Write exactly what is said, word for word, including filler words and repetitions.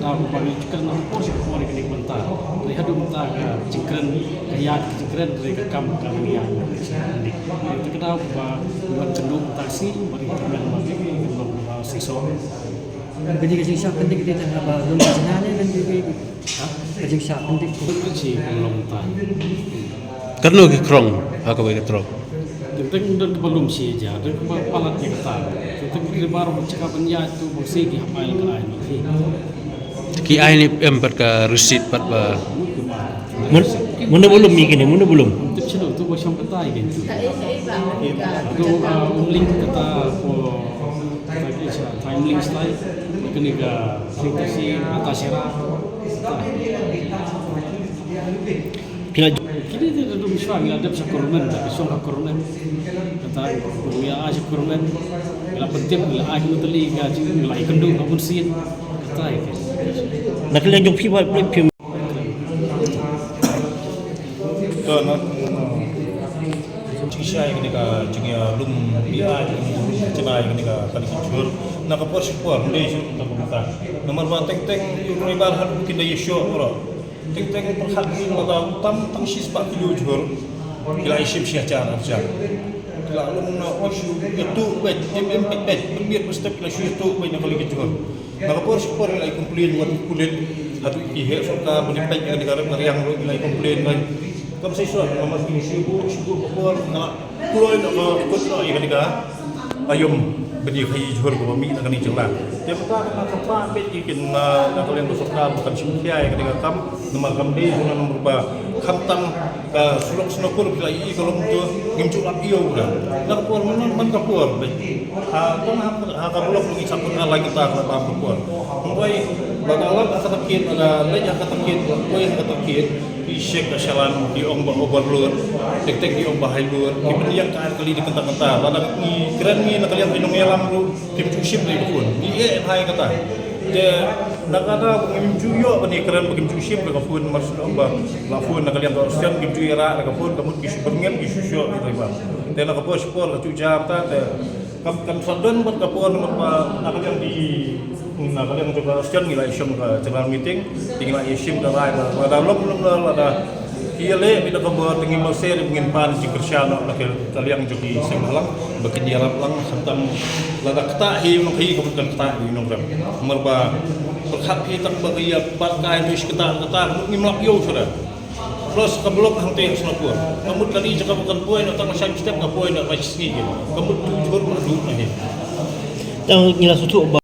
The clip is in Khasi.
daw ba ngi kren na por shi por ïa kane ka bynta. Hynrei haduh mynta ka jingkren, ka ïaid ka jingkren, hynrei ka kam ka nang ïaid. Te ka daw ba ngi wan kynduh mynta ka sngi ba ngi kyrmen ba ngi kynduh ba shisha. Ka dei ka jingshah pyndik, ka dei tang haba lum ka jingngeit ne, ka dei ka jingshah pyndik. Ka dei ka jingshah pyndik. Katno ki krong ha kawei ka trok? Teng teng don kaba lum shi hajar, don kaba palat ïa kata. Teng teng ki bar ba jaka ban ïaid tu ba shi ki hap ai la ka ai noh. Ki ai ne em pat ka receipt pat ba. Mut ki bar. Mun, mun da ba lum ïa kine, mun da ba lum. Tip shano tu ba shong kata ïa kine tu. Tu, ah, um link kata ko, kata ki sa, time link slide. Kine ka, kata si, kata sera. Kine, kine ki da dum shwa, ngi la dep sha kurmen, da ka shong ha kurmen. Kata, ngi la ai sha kurmen. Ngi la pyntip, ngi la ai sha utali, ngi la ai kynduh ka bun sien. Kata ïa kine. Na ka liang jong phi ba phi To na, jingshai kane ka jingïalum, ïa jingïalum jingïalum kane ka kali ki jhur. Na ka por shi por, ym dei shuh na ka bynta. Namar ba teng teng ïa u Tribal haduh kin da ïa shoh baroh. Teng teng pyrkhat ïa lada tam tang shi spah kilo jhur. Ki la ïa shim shi hajar, hajar. Ki la lum na u shu ïa tu beit, em em beit beit, pynmiet pynstep ki la shu ïa tu beit na kali ki jhur. Na ka por shi por la i complain, wat complain. Haduh ki heh sorkar ban i peit ïa ka rep ka riang ruh la i complain ngai. Kam sei shuh, namar ki shi buh shi buh ka por nga la kloi na ka kut na ïa ka dei ka aïom ban i khaïi jhur kaba mih na kane ka jylla. Te mynta ka na ka pa beit ki kin na ka liang ka sorkar ba kan shim khia ïa ka dei ka kam. Namar kam dei jong nga namar ba khamtam ka surok Sonapur phi la ïohi ka long to ngim ju lap ïoh ka. Na ka por man man ka por beit. Ha ka ha ka blok ngi sah pun alai kita ka bam ka por. Hynrei ba ka lap ha ka takit, ba ka leit ha ka takit, ba koi ha ka takit. Ki shek ka shalan, ki ong ba overload, tek tek ki ong ba high load, ki pynïap ka ar kali da kynta kynta. Lada ngi kren ngi na ka liang ki nongïalam ruh kim ju shim lei ba kun. Ngi eh bha ïa kata. Te Na kata ba ngim ju ïoh ban ïakren ba ngim ju shim da ka phone, mar shu ong ba la phone na ka liang ka Austen, ngim ju ïarap da ka phone, ka mut ki shu byrngem ki shu shoh ki trai ba. Te na ka por shu por ka ju jam ta te kam kan sa don bad ka por na ka liang ki na ka liang ka Austen ngi la ïashim ka general meeting, te ngi la ïashim ka rai ba lada long long lada ki ïaleh bad ka bor te ngim marse ngin pan jingkyrshan na ka liang jong ki seng bhalang ba kin ïarap lang khamtam lada ktah hi nong hi ka mut kan ktah hi nong rem. Namar ba pyrkhat hi tang ba ka ïa pat kai tu shi ktah ktah ngim lap ïoh shuh. Plus ka blok hangte ha Sonapur. Ka mut kali jaka ba kan poi na tang shang step ka poi na bai sngi. Ka mut tu jhur ma du na hi. Tang ngi la suthu ba